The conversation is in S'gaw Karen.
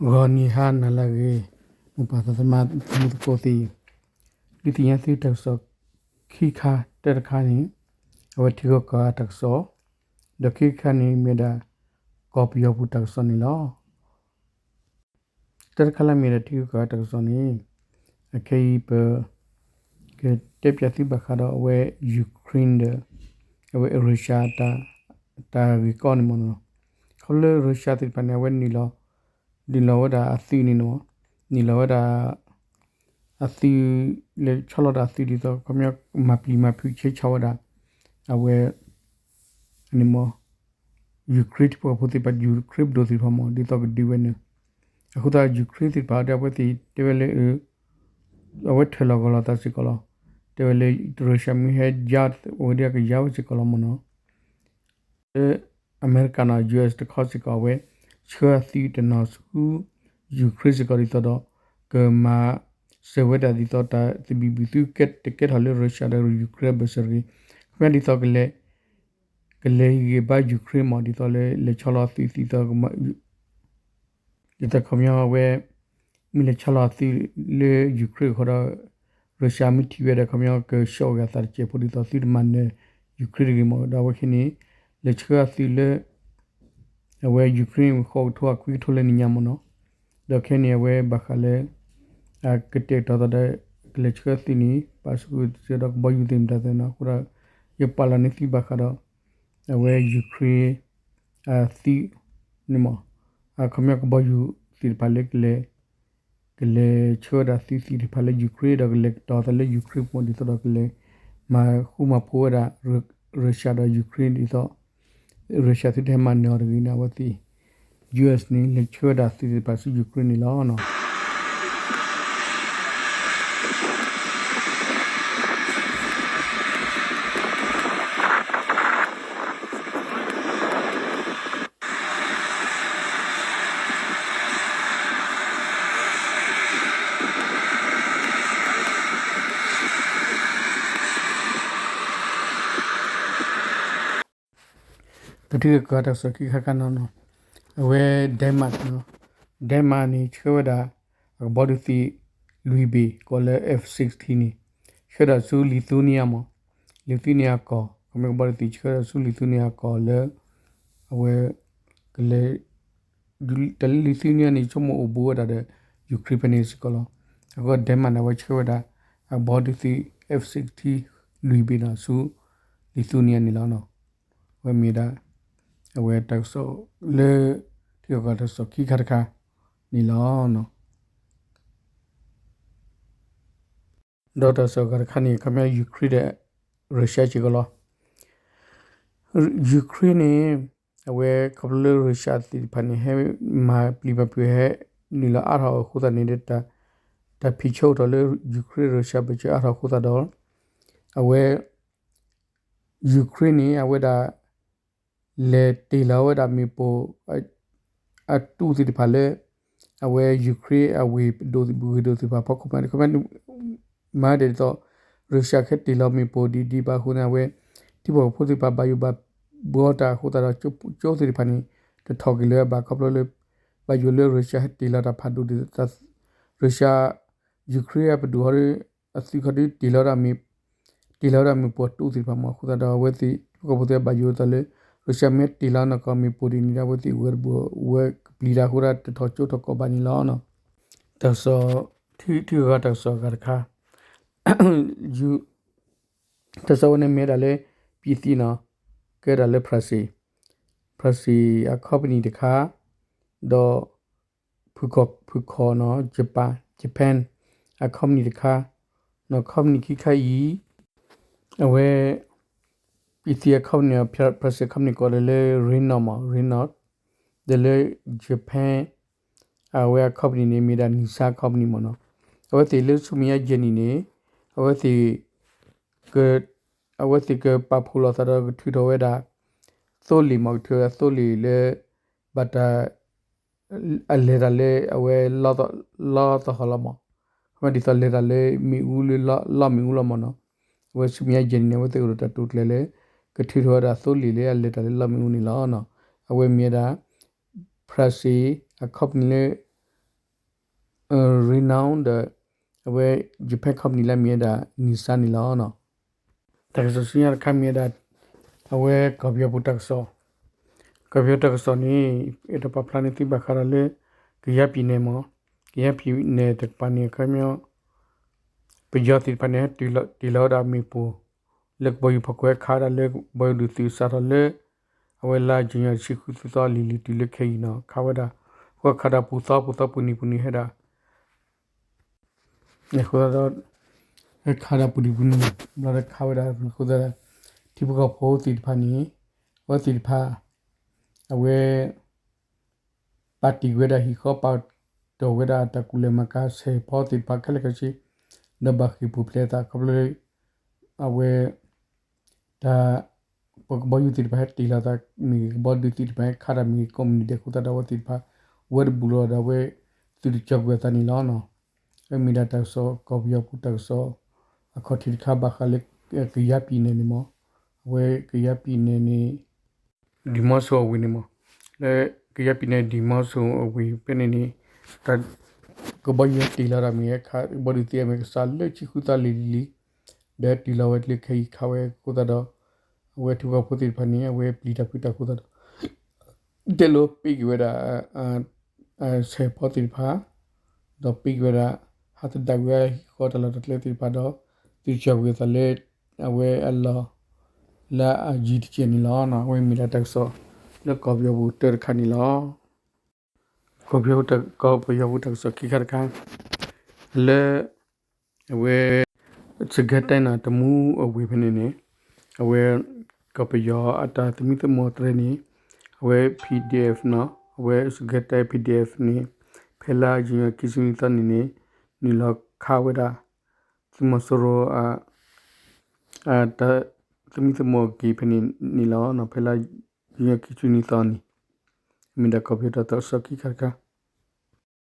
ဂီၤနံၤဟါနၤလၢအဂ့ၤ, မိၢ်ပၢ်သးသမါတံၤသကိးသ့ၣ်, ဒုးသ့ၣ်ညါသုတၢ်ကစီၣ်ခံခါ, တၢတခါန့ၣ် အဝဲထံဂုၤကီၢ်ဂၤတၢ်ကစီၣ်, ဒီးခံခါန့ၣ်မ့ၢ်ဒၣ် ကီၢ်ပယီၤပူၤတၢ်ကစီၣ်န့ၣ်လီၤ. တၢတခါလၢမ့ၢ်ဒၣ်ထံဂုၤကီၢ်ဂၤတၢ်ကစီၣ်န့ၣ်, အခဲအံၤပ ကတဲပၠးသုဘၣ်ဃးဒီးအဝဲ Ukraine ဒီး အဝဲ Russia တၢ်ဂ့ၢ်ကီန့ၣ်မ့ၢ်နီၤ. ခီဖျိလၢ Russia သ့ၣ်တဖၣ်န့ၣ် အဝဲ နုာ်လီၤဝဲဒၣ်အသုးန့ၣ်နီၤ, နုာ်လီၤဝဲဒၣ် အသုး လဲၤဆီလီၤတၢ်သုးဒ်သိး ခီပညီ မၤပျံၤမၤဖုးဆဲးဆီဝဲဒၣ် အဝဲ န့ၣ်မ့ၢ် Ukraine ထံဖိကီၢ်ဖိသ့ၣ်တဖၣ် Ukraine ပဒိၣ်သ့ၣ်တဖၣ်မ့ၢ် ဒ်သိးကဒုးဝဲန့ၣ်, အဃိသတး Ukraine သ့ၣ်တဖၣ်ဒီး အဝဲသ့ၣ်တဲဝဲလၢ အဝဲထၢၣ်လီၤဂီၤလီၤသးစ့ၢ်ကီးလီၤ. တဲဝဲလၢ Russia မ့ၢ်ဟဲယါဝဲဒီး ကယါဝဲစ့ၢ်ကီးလီၤမ့ၢ်နီၤ. လၢအမဲရကၤနီၤ US တခီစ့ၢ်ကီး အဝဲဆှၢအသုးတနီၤဆူ Ukraine စ့ၢ်ကီးဒ်သိးဒီး ကမၤစၢၤဝဲဒၣ်ဒ်သိးတၢ်သဘံၣ်ဘုၣ်သုတကဲထီၣ်လၢ Russia ဒီး Ukraine အဘၢၣ်စၢၤတဂ့ၤ, ခီပညီဒ်သိး ကလဲၤဟ့ၣ်ဂံၢ်ဘါ Ukraine မ့ၢ်ဒ်သိးလၢလဲၤဆီလီၤအသုးသ့ၣ် ဒ်သိးခီပညီအဝဲ မ့ၢ်လဲၤဆီလီၤအသုးလၢ Ukraine အဃိဒီး Russia မ့ၢ်ထံၣ်ဝဲဒီး ခီပညီကဆှီဂာ်သးတစဲးဖိဒ်သိးသုတမၤနၢၤ Ukraine တဂ့ၤမ့ၢ်, ဒီးအဝဲခဲန့ၣ် လဲၤဆှၢအသုးလၢ အဝဲ Ukraine ဃိးကထိအခွံကထိလၢနံၤညါမ့ၢ်နီၤ. ဒီးခဲန့ၣ် အဝဲဘၣ်ဃးလၢ အကတဲာ်ကတီၤသးဒီး ကလဲၤဆှၢအသုးန့ၣ် ပာ်ဆူၣ်ကစၢဒီးကဘီယူၤသ့ၣ်မတၤသ့ၣ်နီၤ, အဃိဒီး ယပာ်လီၤန့ၢ်သုဘၣ်ဃးဒီး အဝဲ Ukraine အသုးန့ၣ်မ့ၢ် အခီပညီကဘီယူၤသ့ၣ်တဖၣ်လၢ ကလဲၤဆှၢဝဲဒၣ်သုးသ့ၣ်တဖၣ်လၢ Ukraine ဒီးကလဲၤကတီၤသးလၢ Ukraine ပူၤ ဒ်သိးဒီးကလဲၤမၤဃူမၤဖိးဝဲဒၣ် Russia ဒီး Ukraine ဒ်သိး Russia သုတဟဲမၤနၢၤအီၤတဂ့ၤန့ၣ် အဝဲသ့ၣ် US န့ၣ် လဲၤဆှၢဝဲဒၣ်သုးသ့ၣ်တဖၣ်ဆူ Ukraine န့ၣ်လီၤ. ပထံဂၤကီၢ်ဂၤတၢ်ကစီၣ်ခံခါခါနီၤနီၤ, အဝဲ Denmark နီၤ, Denmark န့ၣ် ဆှၢဝဲဒၣ် အကဘီဒုးသ့ၣ် လွံၢ်ဘ့ၣ် ကိးလၢ F sixteen န့ၣ် ဆှၢဒၣ်ဆူ Lithuania မ့ၢ် Lithuania ကီၢ်, ခီမ့ၢ်ကဘီဒုးသ့ၣ်ဆှၢဒၣ်ဆူ Lithuania ကီၢ်လၢ အဝဲ ကလဲၤ တၢ်လၢ Lithuania န့ၣ် ဆိကမိၣ်အိၣ်ဘူးဝဲဒၣ်ဒီး Ukraine ဖဲန့ၣ်စ့ၢ်ကီးလီၤ. အဃိ Denmark န့ၣ် အဝဲဆှၢဝဲဒၣ် အကဘီဒုးသ့ၣ် F sixteen လွံၢ်ဘ့ၣ်နီၤ ဆူ Lithuania န့ၣ်လီၤ. အဝဲမ့ၢ်ဒၣ် အဝဲတၢ်ကစီၣ်လၢ ထံဂၤကီၢ်ဂၤတၢ်ကစီၣ်ခံခါတခါန့ၣ်လီၤ. ဒီးတၢ်ကစီၣ်အဂၤတခါန့ၣ် ခီပညီ Ukraine ဒီး Russia စ့ၢ်ကီးလီၤ. Ukraine န့ၣ် အဝဲခီဖျိလၢ Russia သ့ၣ်တဖၣ်န့ၣ် ဟဲမၤပျံၤမၤဖုး ဟဲနုာ်လီၤအါထီၣ်အဃိသတးန့ၣ်ဒီး တၢ်ဖံးဆိကတီၢ်လၢ Ukraine Russia ပၢၢ်ဆၢအါထီၣ်အဃိသတးဒီး အဝဲ Ukraine န့ၣ် အဝဲဒၣ် လဲၤတ့ၢ်လီၤဝဲဒၣ်မ့ၣ်ပိၢ် အတူၢ်သ့ၣ်တဖၣ်လၢ အဝဲ Ukraine အဝ့ၢ်ဒိၣ် ဝ့ၢ်ဒိၣ်သ့ၣ်တဖၣ်ဖီခိၣ်မး ခီပညီ မၤဒ်သိး Russia ကဟဲတ့ၢ်လီၤမ့ၣ်ပိၢ်ဒ်ဒ်ဘၣ်အဃိန့ၣ် အဝဲ ထံဖိကီၢ်ဖိသ့ၣ်တဖၣ် ဘၣ်ယိၣ်ဘၣ်ဘှီတၢ်အဃိသတးဒီး ကၠိသ့ၣ်တဖၣ်န့ၣ် တထီၣ်က့ၤလၢၤဘၣ် ခီဖျိလၢ ဘၣ်ယိၣ်လၢ Russia ဟဲတ့ၢ်လီၤတၢ်ဖးဒိၣ်ဒ်သိး Russia Ukraine အပဒိၣ်ဟီဒီး အသုးခီဒုးတ့ၢ်လီၤဝဲဒၣ်မ့ၣ် တ့ၢ်လီၤဝဲဒၣ်မ့ၣ်ပိၢ်တူၢ်သ့ၣ်တဖၣ်မး အဃိသတးဒီး အဝဲသ့ၣ် ထံဖိကီၢ်ဖိသ့ၣ်ဘၣ်ယိၣ်သးလၢ Russia မ့ၢ်တ့ၢ်လီၤနီၢ်ကီၢ်မ့ၣ်ပိၢ်ဒ်န့ၣ်ဒီး အဝဲသ့ၣ်ဝဲတဘိ ဝဲကပျံၤတၢ်အဃိသတး တထီၣ်ကၠိထီၣ်ကီၢ်ဘၣ်န့ၣ်လီၤ. တၢ်ကစီၣ် ထံဂၤကီၢ်ဂၤတၢ်ကစီၣ်အဂၤတခါ တၢ်ကစီၣ်ဝဲန့ၣ်မ့ၢ်ဝဲဒၣ်လၢ ပြည်သူ့နီၤ ကဲဒၣ်လၢ France France အ company တခါ ဒီး ဖုၣ်ခီၣ်နီၤ Japan Japan အ company တခါ နီၤ company ခံခါအံၤ အဝဲ ပြည်သူ့အ company France company ကိးလၢ Renault မး Renault ဒီးလၢ Japan အဝဲအ company န့ၣ် မ့ၢ်ဒၣ် Nissan company မးနီၤ အဝဲသ့ၣ်လၢဆူမဲာ်ညါယဲၢ်နံၣ်န့ၣ် အဝဲသ့ၣ် အဝဲသ့ၣ်ကပာ်ဖှိၣ်လိာ်သးဒီးကထုးထီၣ်ဝဲဒၣ် သိလ့ၣ်မး ကထုးဝဲဒၣ်သိလ့ၣ်လၢ ဘၣ်တၢ် အလဲၤတၢ်လၢအဝဲ လီသီဟီလီၤမး ခီမ့ၢ်ဒ်သိးလဲၤတၢ်လၢမ့ၣ်အူလၢ လီၢ်မ့ၣ်အူလီၤမးနီၤ အဝဲဆူမဲာ်ညါယဲၢ်နံၣ်န့ၣ် အဝဲသ့ၣ်အိၣ်ဒီးတၢ်တိာ်ကျဲၤလၢ ကထုးထီၣ်ဝဲဒၣ်သိလ့ၣ်လၢအလဲၤတၢ်လၢလီၢ်မ့ၣ်အူန့ၣ်လီၤ. အဝဲမ့ၢ်ဝဲဒၣ် France အ company လၢ Renault ဒီး အဝဲ Japan company လၢအမ့ၢ်ဝဲဒၣ် Nissan န့ၣ်လီၤ. တၢ်ကစီၣ်ဆူညါတခါမ့ၢ်ဝဲဒၣ် အဝဲကီၢ်ပယီၤပူၤတၢ်ကစီၣ်, ကီၢ်ပယီၤတၢ်ကစီၣ်န့ၣ် အဲၣ်ဒိးပာ်ဖျါန့ၢ်သုဘၣ်ဃးဒီးလၢ ကယၤပံၤနဲၣ်မ့ၢ်, ကယၤပံၤနဲၣ်တကပၤန့ၣ် အခီပညီ ပယီၤသ့ၣ်တဖၣ်န့ၣ် ဟဲတ့ၢ်လီၤဝဲဒၣ်မ့ၣ်ပိၢ် လၢကဘီယူၤဖီခိၣ် ဟဲခးဝဲဒၣ်လၢကဘီယူၤဒုးသုးစးထီၣ်လၢ အဝဲလါယနူၤအါရံၤတဆံဃုသီလံၤလံၤတုၤလၢခဲအံၤန့ၣ် ခးဝဲဒၣ်, အဃိခးဒၣ်ပူၤသီပူၤသီပူၤနံၤပူၤနံၤဟဲဒၣ် အဃိသတးဒီး ဟဲခးဒၣ်ပူၤဒံးပူၤနံၤ ဘျီဒီးခးဝဲဒၣ် အဃိသတးဒီး ထံဖိကီၢ်ဖိသ့ၣ်တဖၣ်န့ၣ် အဝဲသ့ၣ်တဖၣ် အဝဲ ပာ်တ့ၢ်ကွံာ်ဝဲဒၣ်ဟံၣ်ဃီ ပာ်တ့ၢ်ဝဲဒၣ်တၢ်ကူၣ်လဲၤမၤကၤ ဆဲးဖီသ့ၣ်တဖၣ်ခဲလၢာ်ခဲဆ့ ဒီးဘၣ်ဃ့ၢ်ပူၤဖျဲးအသးခီဖျိလၢ အဝဲ တၢ် ပကဘီယူၤသ့ၣ်တဖၣ်ဟဲတ့ၢ်လီၤသးမ့ၢ်ဂ့ၤ ကဘီဒုးသ့ၣ်တဖၣ်ဟဲခးတၢ်မ့ၢ်ဂ့ၤ ကိးမုၢ်နံၤဒဲးအဃိသတးဒီး အဝဲသ့ၣ်တဖၣ် ဝဲတဘူၣ်လီၤဒီး အဝဲသုးတကၠီၤကွံာ်အသးန့ၣ်လီၤ. အဝဲမ့ၢ်ဒၣ်တၢ်ကစီၣ် ကီၢ်ပယီၤပူၤတၢ်ကစီၣ် အခီၣ်ထံးတခါဘၣ်ဃးလၢ ကယၤပံၤနဲၣ်န့ၣ်မ့ၢ်, အဝဲကယၤပံၤနဲၣ်န့ၣ် ဒံၣ်မီဆိအဝ့ၢ်န့ၣ်မ့ၢ်, လၢကယၤပံၤနဲၣ်ဒံၣ်မီဆိအဝ့ၢ်ဖဲန့ၣ်န့ၣ် တၢ် ကဘီယူၤဟဲတ့ၢ်လီၤတၢ်မ့ၢ်ဂ့ၤ ကဘီဒုးသ့ၣ်တဖၣ်မ့ၢ်ဂ့ၤ ကစးလၢဆံဃုသီလံၤလံၤလံၤ ဒီးတုၤလီၤဝဲလၢခဲအံၤခးဝဲအဃိသတးဒီး အဝဲထံဖိကီၢ်ဖိသ့ၣ်တဖၣ်န့ၣ် အဝဲပျံၤတၢ်ဖုးတၢ်အဃိသတးဒီး တဲလိာ်ပ့းက့ၤဝဲဒၣ် ဆဲးဖီသ့ၣ်တဖၣ် ဒီးပ့းက့ၤဝဲဒၣ် ဟးသဒၣ်ကွံာ်ဝဲဟံၣ်ဃီတၢ်လီၢ်တၢ်ကျဲသ့ၣ်တဖၣ်ဒီး သုးတကၠီၤကွံာ်အသးလၢ အဝဲအလီၢ် လၢအယံၤတကဲးန့ၣ်လီၤ. အဝဲမ့ၢ်ဒၣ်တၢ်ကစီၣ် လၢကီၢ်ပယီၤပူၤတၢတခါန့ၣ်လီၤ. ကီၢ်ပယီၤပူၤတၢ်ကစီၣ်ခံခါတခါ လၢ အဝဲ စကဲတဲန့ၣ် တမူအဝ့ၢ်ဖဲန့ၣ်န့ၣ် အဝဲ ကီၢ်ပယီၤအတၢ်သမံသမိးတြဲၤန့ၣ် အဝဲ PDF န့ၣ် အဝဲစကဲတဲ PDF န့ၣ် ဖဲလါယနူၤအါရံၤခံဆံနွံသီန့ၣ်န့ၣ် နုာ်လီၤခးဝဲဒၣ် သုးမီၤစိရိၤ တၢ်သမံသမိးအဂ့ၢ်ဖဲန့ၣ်န့ၣ်လီၤ. ဖဲလါယနူၤအါရံၤခံဆံနွံသီန့ၣ် မ့ၢ်ဒၣ်ကီၢ်ပယီၤတၢ်ကစီၣ်ခံခါတခါ